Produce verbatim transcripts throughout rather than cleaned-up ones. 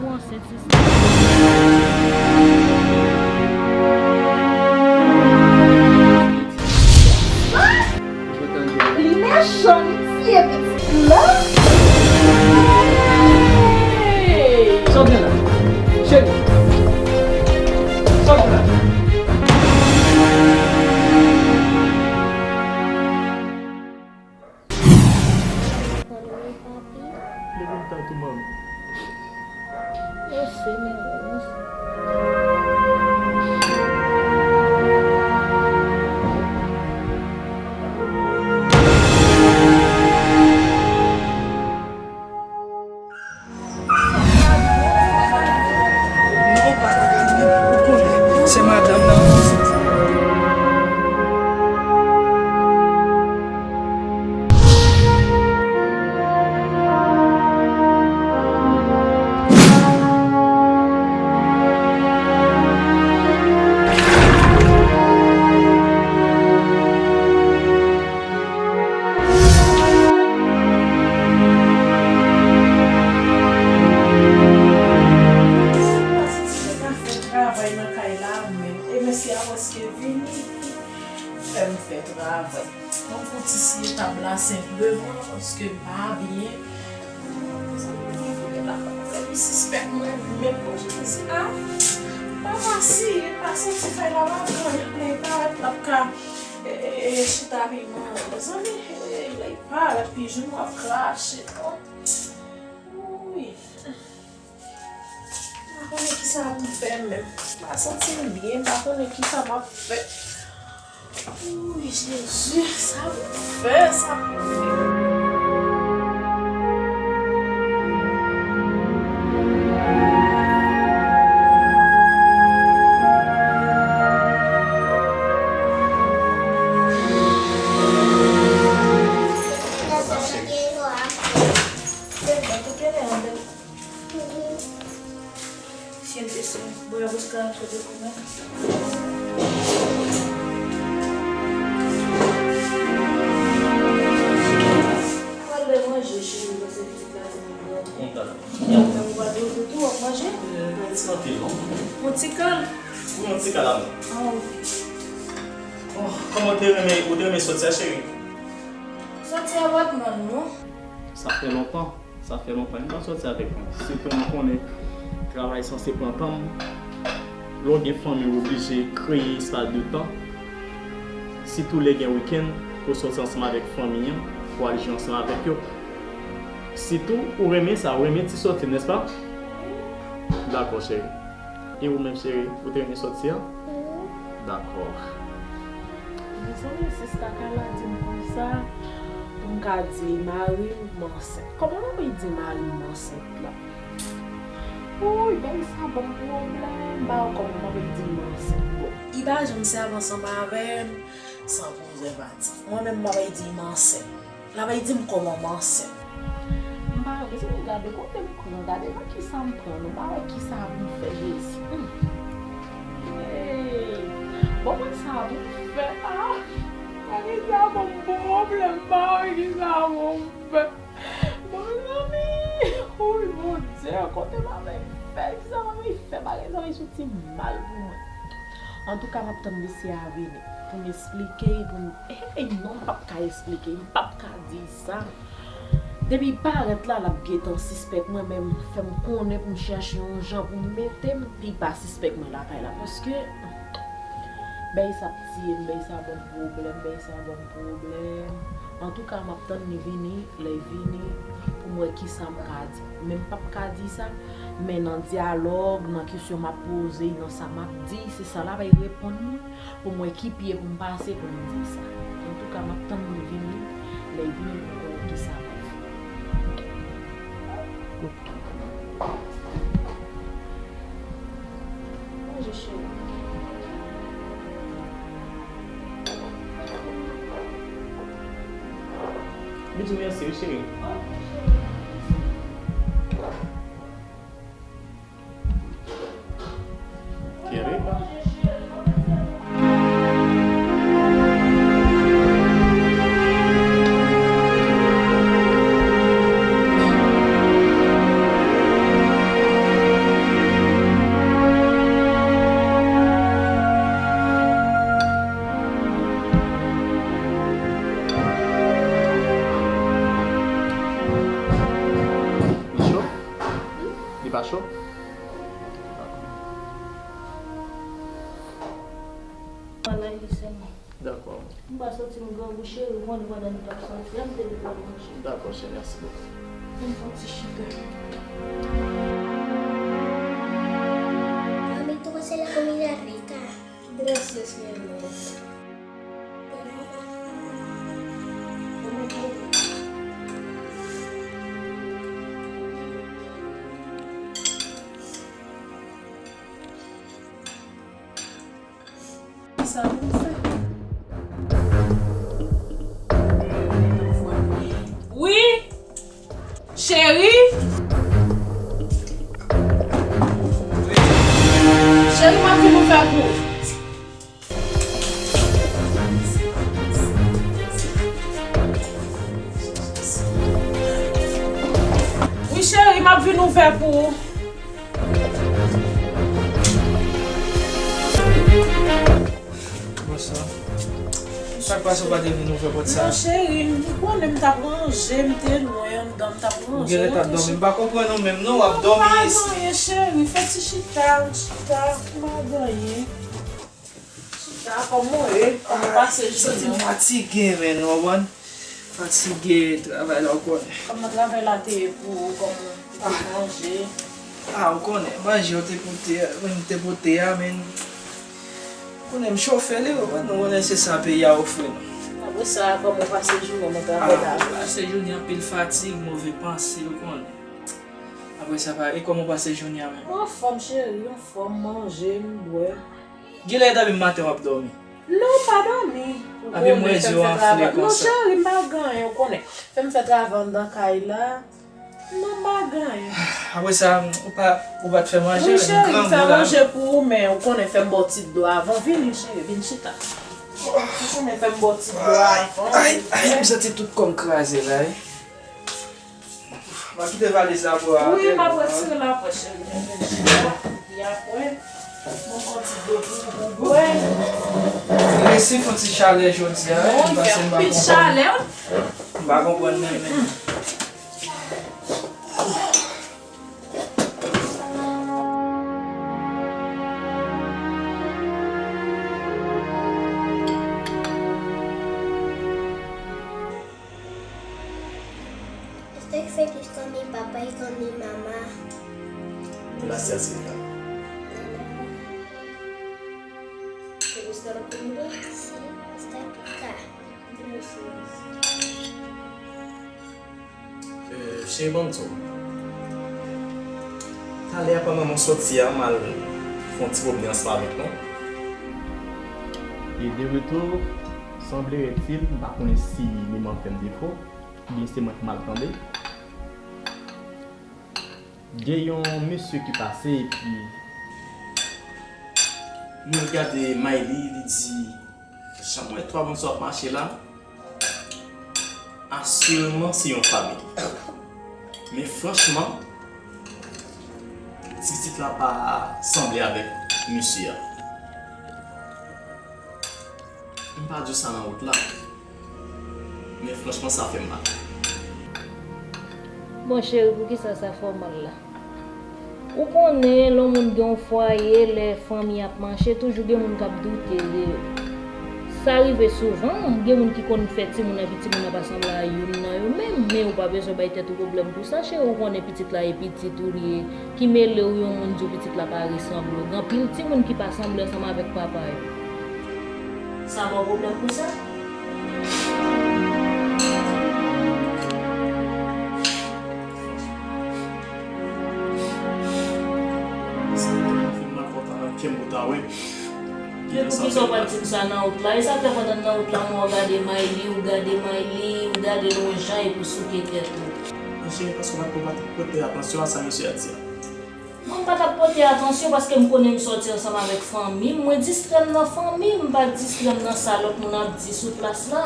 Ou ansent, sista. Li mechan, li tiye pitit la. Hey! Sa w gen la? Cheri, sa w gen la? Depi m ta tou manmi. Yo se men. Non, pa ta gade, ou konnen, se madanm nan. Travay nan kay la, men, e mesye a prèske vini, fè m fè travay. Mwen fè yon ti siye tab la senpleman, paske m pa byen. Mezanmi, mwen fè la, fè li sispèk mwen, menm pou Jezi a. Pa fasil, li pa santi kay la pa gran, lè li parèt, l ap ka, e, e, e, chita pi manje. Mezanmi, e, lè li parèt, pi jou m ap krache. Wi. M pa konnen kisa pou m fè menm. M pa santi m byen, m pa konnen kisa m ap fè. Wi, Jezi, sa pou m fè, sa pou m fè. Siéntese, voy a buscar otro documento. Pral manje, cheri, paske pitit la di m li grangou. Kontan. Ou pa dwe tou, w ap manje? Mwen ti anpil, non? Yon ti kal? Wi, yon ti kal amò. Ah, ok. Oh, kòman ou te renmen, ou te renmen sòti a, cheri? Sòti a pa t mal, non. Sa fè lontan. Sa fè lontan li pa sòti avèk mwen. Sitou nou konnen travay sanse pran tan. Lè w gen fanmi, w oblije kreye espas de tan. Sitou lè gen wikenn, pou w sòti ansanm avèk fanmi an, pou w al jwe ansanm avèk yo. Sitou, ou renmen sa, ou renmen ti sòti, nèspa? Dakò, cheri. E ou menm, cheri, ou te renmen sòti a? Dakò. Mezanmi, sista Kayla di m konsa, pou m ka di mari m m ansent. Kòman m ap di mari m m ansent la? Wouy, bagay sa ban m pwoblèm. M pa wè kòman m ap di m ansent. Bon. Li pa janm sèvi ansanm avè m san prezèvatif. Mwen menm, m ap di m ansent. L ap di m kòman m ansent. M pa wè, mezanmi, gade kote m pran, gade nan kisa m pran, nou pa wè kisa pou m fè, Jezi. Hmm. Hey. Bon, mwen sa pou m fè. Ah, bagay sa ban m pwoblèm, m pa wè kisa pou m fè. Bon, mezanmi, wi, Bondye, kote m ap fè, kisa m ap fè, bagay sa vin soti mal pou mwen. Antouka, m ap tann mesye a vini pou m esplike, pou m, e, e, non, m p ap ka esplike, m p ap ka di sa. Depi l parèt la, l ap gentan sispèk mwen, men fè m konnen pou m chache yon jan pou m mete m, pou l pa sispèk mwen lakay la, paske bèy sa ap tiye m, bèy sa ban m pwoblèm, bèy sa ban m pwoblèm. Antouka, m ap tann li vini, lè l vini, pou m wè kisa m ka di. Men m p ap ka di sa, men nan dyalòg, nan kesyon m ap poze, nan sa m ap di, se sa l ap reponn mwen, pou m wè ki pye pou m pase pou m di sa. Antouka, m ap tann li vini, lè l vini, pou m wè kisa m ap fè. Manje, cheri. Li di mèsi, wi, cheri. Kere pa. Li pa cho? Dakò. Dakò. M pa santi m grangou, cheri, m konnen pandan nou t ap soti a, m te vin pran manje. Dakò, cheri, mèsi bokou. M pran ti chita. Mami, tú vas a la comida rica. Gracias, mi amor. Sa pou fè. Wi. Cheri. Cheri, m ap vin ouvè pou ou. Wi, cheri, m ap vin ouvè pou ou. Bonswa. Sa k pase, ou pa te vin ouvè pòt sa? Non, cheri, m konnen m t ap ranje, m te lwen anndan, m t ap ranje. Ou genlè t ap dòmi. M pa konprann ou menm, non, w ap dòmi. Non, pa gen anyen, cheri, fè ti chita, chita, m pa gen anyen. Chita, kòman w ye? Kòman w pase jounen an? Santi m fatige, menn, ou konprann? Fatige, travay la, ou konnen. Kòman travay la te ye pou ou? Kòman ou te manje? Ah, ou konnen, manje yo te pote, mwen te pote a, men ou konnen m chofe li, ou konprann, ou konnen se sa peyi a ofri nou. Apre sa, kòman w pase jounen nan travay la? Ah, pase jounen anpil fatig, move panse, ou konnen. Apre sa, pa, e kòman w pase jounen an menm? M anfòm, cheri, m anfòm, manje, m bwè. Genlè e dòmi maten w ap dòmi? Non, m pa dòmi. Ou konnen, fè m fè travay. Non, cheri, m pa gen anyen, ou konnen. Fè m fè travay anndan kay la. Non, m pa gen anyen. Apre sa, ou pa, ou pa t fè manje? Wi, cheri, m fè manje pou ou, men ou konnen, fè m ba w ti dlo avan. Vini, cheri, vin chita. Ou konnen, fè m ba w ti dlo avan. Ay, ay, ay, m santi tout kò m kraze la, wi. M a kite valiz la pou ou atè. Wi, m ap retire l apre, cheri. Epi apre, mwen pran ti dlo pou ou bwè. Li resi fè yon ti chalè jodi a, wi, paske m pa konprann. Non, li fè anpil chalè, wi. M pa konprann menm, menm. Estoy feliz con mi papá y con mi mamá. Gracias, hija. ¿Te gusta la comida? Sí, está rica. Gracias. Eh, cheri, ban m di w. Talè a pandan mwen soti a, m al fè yon ti pwomennen ansanm avèk nou. E de retou, sanblere-t-il, m pa konnen si memwa m fè m defo, oubyen se mwen k mal tande. Gen yon mesye ki pase epi mwen gade Mayli, li di, "Jan m wè twa moun sa w ap mache la, asireman se yon fanmi." Men franchman, ti pitit la pa sanble avèk mesye a. M pa di w sa nan wout la. Men franchman, sa fè m mal. Bon, cheri, poukisa sa fè w mal la? Ou konnen, lè yon moun gen yon fwaye, lè fanmi ap mache, toujou gen moun k ap doute de yo. Sa rive souvan, gen moun ki konn fè timoun epi timoun nan pa sanble a youn nan yo menm, men ou pa bezwen bay tèt ou pwoblèm pou sa, cheri, ou konnen pitit la e pitit ou li ye, ki mele w yon moun di w pitit la pa resanble w. Gen anpil timoun ki pa sanble ansanm avèk papa yo. Sa ba w pwoblèm pou sa? Sa fè m mal kontan nan kè m pou ta wè. Men poukisa w pral di m sa nan wout la? E sa fè pandan n nan wout la, mwen w gade Mayli, ou gade Mayli, ou gade l yon jan epi w souke tèt ou. Men cheri, paske w pa t, ou pa t pote atansyon a sa mesye a di a. Mwen, m pa t ap pote atansyon paske m konnen m sòti ansanm avèk fanmi m. Mwen distrè m nan fanmi m, m pa distrè m nan sa lòt moun ap di sou plas la.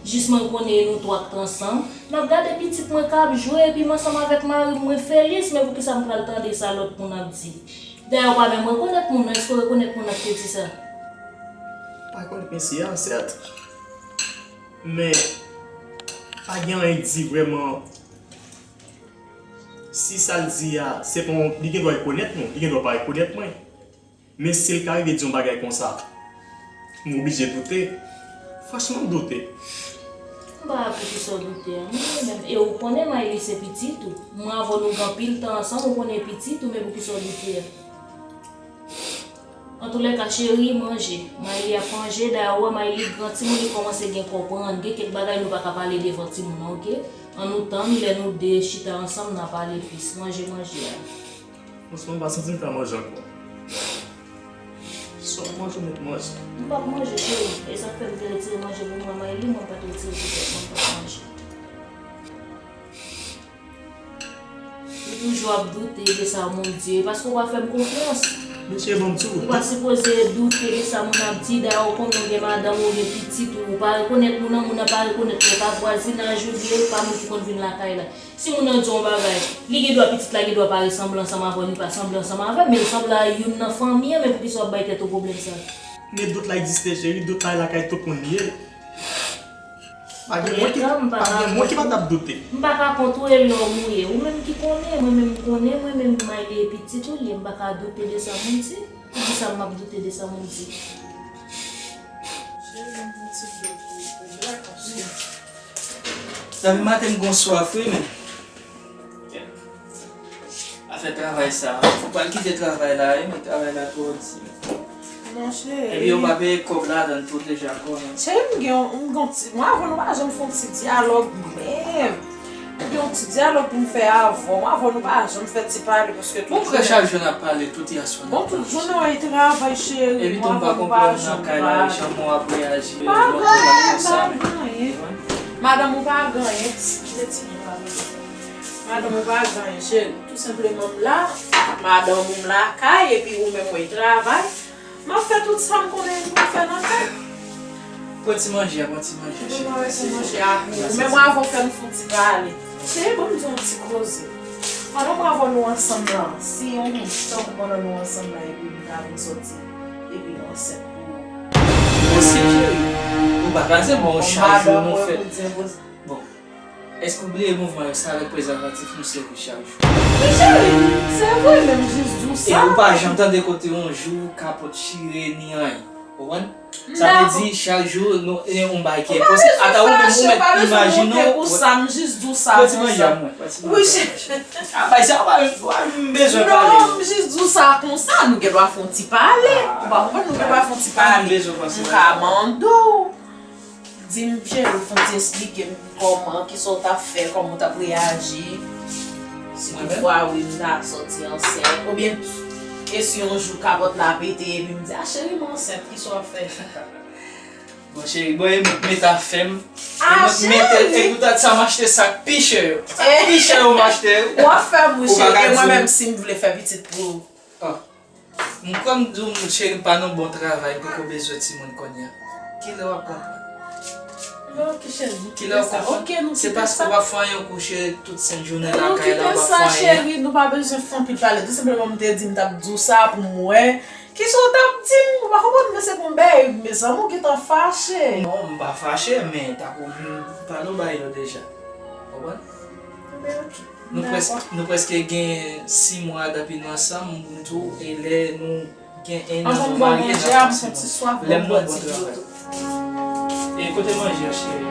Jis mwen konnen e nou twa k t ansanm. M ap gade pitit mwen k ap jwe, epi m ansanm avèk mari m, mwen feliz, men poukisa m pral tande sa lòt moun ap di? Dayè, ou pa menm rekonèt moun nan, èske w rekonèt moun nan ki te di sa? M pa rekonèt mesye a, sèt. Men, pa gen anyen k di vrèman. Si sa l di a, se pa yon, li gen dwa rekonèt nou, li gen dwa pa rekonèt mwen. Men si l ka rive di yon bagay konsa, m oblije doute. Franchman, m doute. M pa wè poukisa w doute a, mwen menm. E ou konnen Mayli se pitit ou. Mwen avè w nou gen anpil tan ansanm, ou konnen pitit ou, men poukisa w doute a? Antoulèka, cheri, manje. Mayli ap manje, dayè ou wè Mayli gran timoun, li kòmanse gen konprann. Gen kèk bagay nou pa ka pale devan timoun nan, oke? Ann nou tann, lè nou de chita ansanm, n a pale plis. Manje, manje a. Franchman, m pa santi m ka manje ankò. Swa m manje, ou mèt manje. M p ap manje, cheri. E sa k fè m te retire manje pou mwen, Mayli, mwen pa t retire pou tèt mwen, m p ap manje. Ou toujou ap doute de sa moun di yo, e paske ou pa fè m konfyans. Mesye, ban m di w. Ou pa sipoze doute de sa moun ap di, dayè ou konnen ou gen madanm ou, ou gen pitit ou, ou pa rekonèt moun nan, moun nan pa rekonèt ou, e pa vwazinaj ou li ye, e pa moun ki konn vin lakay la. Si moun nan di yon bagay, li gen dwa, pitit la gen dwa pa resanble ansanm avè w, li pa sanble ansanm avè m, men l sanble a youn nan fanmi an, men poukisa w ap bay tèt ou pwoblèm sa? Men dout la egziste, cheri, dout la lakay tout moun li ye. Pa gen moun ki, pa gen moun ki pa t ap doute. M pa ka kontwole lòm ou ye. Ou menm ki konnen, mwen menm m konnen, mwen menm Mayli e pitit ou li ye, m pa ka doute de sa moun di. Poukisa m ap doute de sa moun di? Cheri, m pran ti dlo pou, pou black, paske Depi maten m gon swaf wi, men. Afè travay sa, ou pral kite travay la wi, men travay la twò di. Non, cheri. Epi yo pa peye kòb ladan l tou deja, kòman? Cheri, m gen yon, m gon ti, mwen avè w nou pa janm fè yon ti dyalòg menm. M gen yon ti dyalòg pou m fè avè w, mwen avè w nou pa janm fè ti pale, paske tout jounen. Bon, frè, chak jou n ap pale, tout yaswa n ap pale. Bon, tout jounen w al travay, cheri, mwen avè w nou pa janm pale. Epi tou m pa konprann nan kay la, jan w ap reyaji, lè w ap pale konsa, men. Pa gen anyen, pa gen anyen. Madanm ou pa gen anyen. Kite ti moun la. Madanm ou pa gen anyen, cheri. Tou senpleman m la, madanm ou m lakay, epi ou menm ou al travay. M ap fè tout sa m konnen pou m fè nan kay. Pran ti manje a, pran ti manje, cheri. Mwen pran ti manje a pou ou. Men mwen avè w fè m fè yon ti pale. Cheri, ban m di w yon ti koze. Pandan mwen avè w nou ansanm lan, si yon moun tankou pandan nou ansanm lan, epi m ta vin sòti, epi nou ansent pou ou. Bon, si, cheri. Ou pa kraze, bon, chak jou nou fè. Bon, èske w bliye mouvman yo, se avèk prezèvatif nou sèvi chak jou? Wi, cheri, se vre, men m jis di w sa. E ou pa janm tande kote yon jou kapòt chire ni anyen. Ou konprann? Sa vle di, chak jou, nou, e yon bagay ki enposib. Ata ou menm, ou mèt imajine w. Pou sa, m jis di w sa konsa. Pran ti manje a, mwen. Pran ti manje a, mwen. Wi, cheri. A, bay sa, pa, pa, m bezwen pale. Non, m jis di w sa konsa, nou gen dwa fè yon ti pale. Ou pa konprann, nou gen dwa fè yon ti pale. M ka mande w. Di m, cheri, fè w ti esplike m kòman, kisa w t ap fè, kòman w t ap reyaji si toutfwa, wi, m ta sòti ansent, oubyen e si yon jou kapòt la pete epi m di, a, cheri, m ansent, kisa w ap fè? Bon, cheri, bon, e mwen k met afè m. E mwen k mete, e poutèt sa m achte sak pi chè yo. Sak pi chè yo m achte yo. W ap fè m ri, cheri, e mwen menm si m vle fè pitit pou ou. M kwè m di w, cheri, m pa nan bon travay, m poko bezwen timoun kounye a. Kilè w ap konprann? Kilè w ap konprann? Se paske w ap fè anyen, w kouche tout senk jounen lakay la, w ap fè anyen. Cheri, nou pa bezwen fè anpil pale. Tou senpleman, m te di m t ap di w sa pou m wè. Kisa w t ap di m? Ou pa konprann, men se pou m bèy. Mezanmi, ou gentan fache. Non, m pa fache, men tankou m pale w bagay yo deja. Konprann? Ebyen, oke. Nou prèske, nou prèske gen sis mwa depi nou ansanm, m di w, e lè nou gen en an nou marye, n ap fè sis mwa. Lè m nan bon travay. E kote manje a, cheri?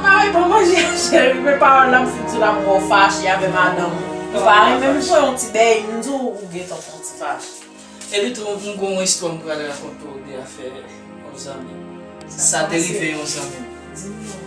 Ay, pa manje a, cheri, men pawòl la m fin di w la, m wè w fache avè madanm ou. Ou pa renmen m fè yon ti bèy, m di w, ou gentan fè yon ti fache. Epi tou, m gon yon istwa m pral rakonte w de afè yon zanmi m. Sa te rive yon zanmi m. Di m non.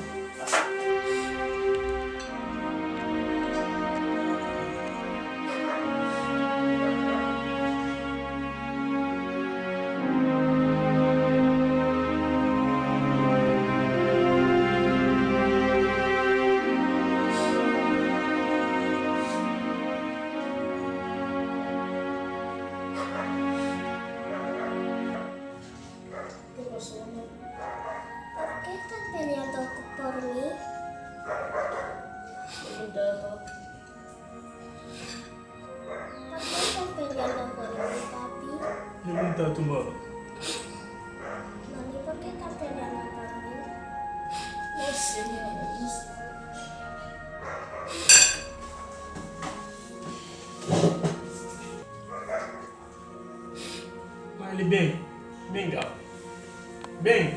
Porque está peleando por mí? Porque está peleando por mí, papi. Pregunta a tu mamá. Mami, ¿por qué está peleando por mí? No sé, mi amor, no sé. Li ben, ben grav. Ben.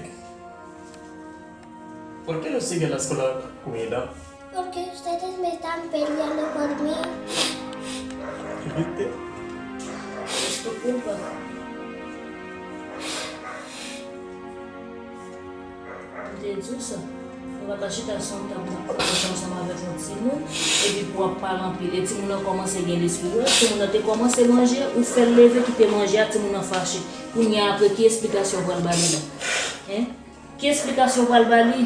Porque no sigue la escuela comida? Porque ustedes me están peleando por mí. ¿Viste? Es tu culpa. M te di w sa. Ou pa ka chita sou yon tab nan fè manje ansanm avèk yon timoun, epi pou w ap pale anpil. E timoun nan kòmanse gen lespri wè. Timoun nan te kòmanse manje, ou fè l leve kite manje a, timoun nan fache. Kounye a apre, ki esplikasyon w pral ba li la? Hein? Ki esplikasyon w pral ba li?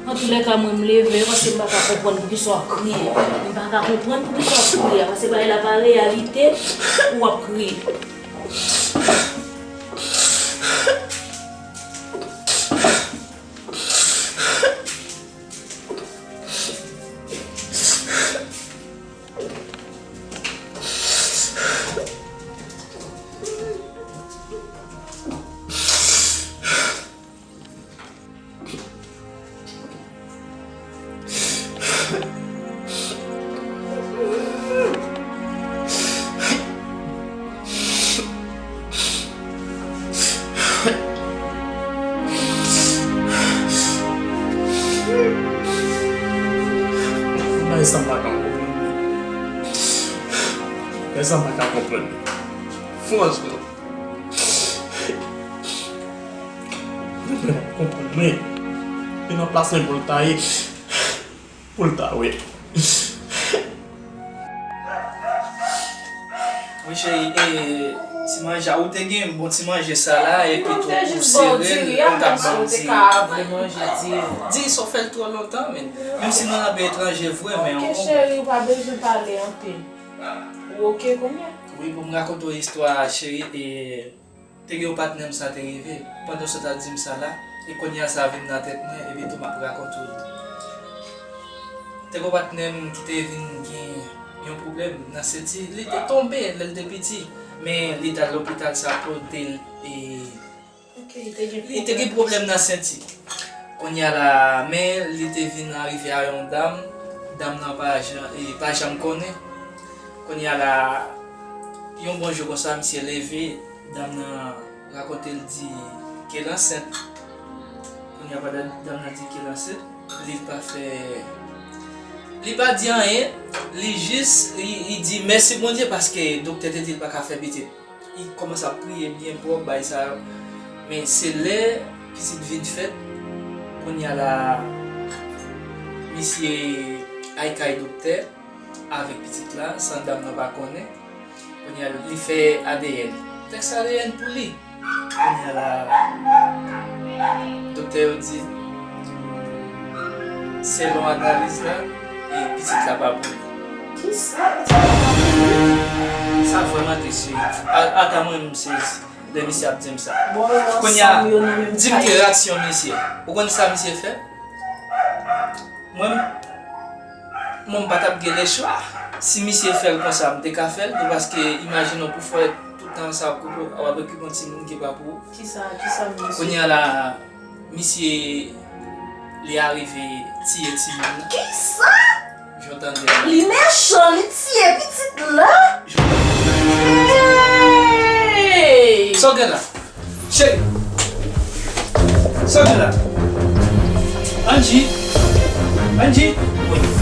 Antoulèka, mwen m leve paske m pa ka konprann poukisa w ap kriye. M pa ka konprann poukisa w ap kriye a, paske bagay la pa reyalite pou w ap kriye. Bagay sa m pa ka konprann li. Bagay sa m pa ka konprann li. Franchman. Mwen pa konprann mwen. Li nan plas mwen pou l ta ye. Pou l ta wè. Wi cheri, e, ti manje a, ou te gen bon ti manje sa la, epi tou ou sere l, ou t ap ban m diri. Di sa w fè l twò lontan, men. Menm si nou nan peyi etranje vre, men. Ok, cheri, ou pa bezwen pale anpil. Ou ok kounye a? Wi, pou m rakonte w istwa a, cheri, e, te gen yon patnè m sa te rive, pandan w sot ap di m sa la, e kounye a sa vin nan tèt mwen, epi tou m ap rakonte w li. Te gen yon patnè m ki te vin gen yon pwoblèm nan senti, li te tonbe lè l te piti, men li t al lopital, sa pote l, e, li te gen pwoblèm nan senti. Kounye a la, men li te vin arive a yon dam, dam nan pa jan-, e, pa janm konnen. Kounye a la, yon bon jou konsa, misye leve, dam nan rakonte l di ke l ansent. Kounye a pandan dam nan di ke l ansent, li pa fè, li pa di anyen, li jis, li, li di mèsi Bondye paske doktè te di l pa ka fè pitit. Li kòmanse ap kriye byen pwòp, bagay sa yo. Men se lè pitit vin fèt, kounye a la, misye al kay doktè avèk pitit la, san dam nan pa konnen. Kounye a, li fè A D N. Tès A D N pou li. Kounye a la, doktè yo di, selon analiz la, e pitit la pa pou li. Kisa? Pitit la pa pou li? Sa vrèman tris, wi. A, ata mwen menm sezi lè misye ap di m sa. Kounye a, di m ki reyaksyon misye. Ou konn sa misye fè? Mwen, mwen m pa t ap gen lechwa. Si misye fè l konsa, m te ka fè l tou, paske imajine w pou fè tout tan sa w ap okipe yon timoun ki pa pou ou. Kisa, kisa misye fè? Kounye a la, misye, li arive tiye timoun nan. Kisa? Jan w tande a. Li mechan, li tiye pitit la. Hey! Sa w gen la? Cheri. Sa w gen la? Angie. Angie. Wi.